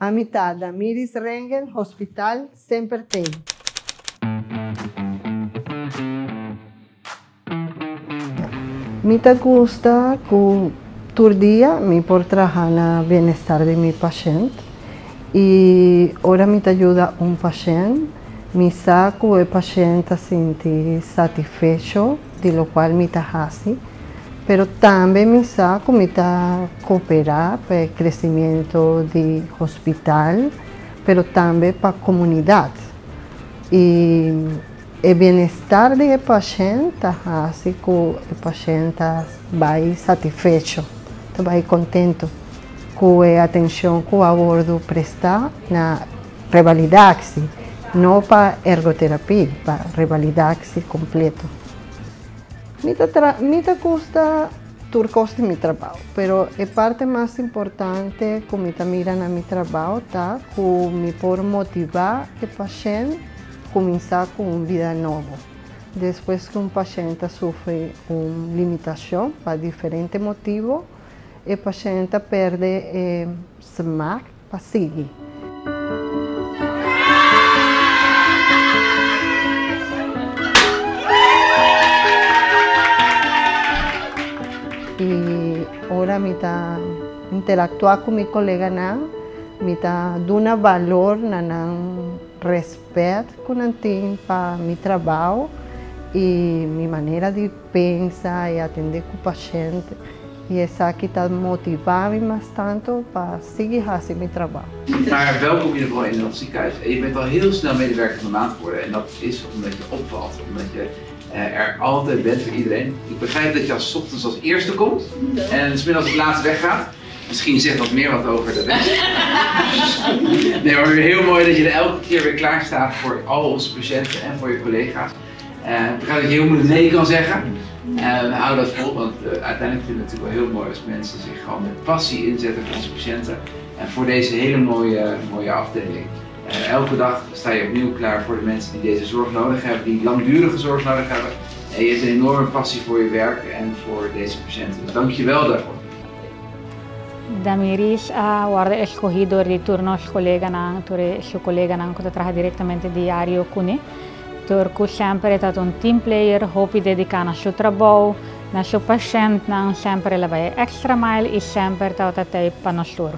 Ami ta Damiris Rengel, Hospital semper t'ei. Mi ta gusta ku tur dia mi por traha na bienestar di mi pashent i ora mi ta yuda un pashent mi sa ku e pashent ta sinti satisfecho di lokual mi ta hasi. Pero tambe mi sa ku mi ta koperá pa e kresimiento di hospital, pero tambe pa komunidat. I e bienestar di e pashènt ta hasi ku e pashènt ta bai satisfecho, ta bai kontentu ku e atenshon ku a wòrdu prestá na revalidatie, no pa ergoterapie, pa revalidatie kompleto. Mi ta tra mi ta gusta tur kos di mi trabou, pero e parte mas importante ku mi ta mira na mi trabou ta ku mi por motivá e pashènt kuminsá ku un bida nobo. Despues ku un pashènt ta sufri un limitashon pa diferente motibu, e pashènt ta pèrdè e smak pa sigui. I ora mi ta interactua cu mi coleganan, mi ta duna balor na nan respet cu nan tin pa mi trabao y mi manera di pensa y atende cu pashent. Y esaki ta motiva mi mas tanto pa sigui haci mi trabao. Maar welkom in ieder geval in ons ziekenhuis. En je bent al heel snel medewerker van de maand geworden. En dat is omdat je opvalt, omdat je er altijd bent voor iedereen. Ik begrijp dat je als ochtends als eerste komt en 's middags als laatste weggaat. Misschien zegt dat meer wat over de rest. Nee, maar weer heel mooi dat je er elke keer weer klaar staat voor al onze patiënten en voor je collega's. Ik begrijp dat je heel moeilijk nee kan zeggen. Uh, hou dat vol, want uiteindelijk vind ik het natuurlijk wel heel mooi als mensen zich gewoon met passie inzetten voor onze patiënten. En voor deze hele mooie, mooie afdeling. Elke dag sta je opnieuw klaar voor de mensen die deze zorg nodig hebben, die langdurige zorg nodig hebben. En je hebt een enorme passie voor je werk en voor deze patiënten. Dus dank je wel daarvoor. Damiris a wòrdu eskohí dor di tur nos koleganan, tur e su koleganan ku ta traha direktamente diario kuné. Tur ku semper e ta un team player, hopi dediká na su trabou, na su pashèntnan, semper el a bai e extra mile i semper tabata tei pa nos tur.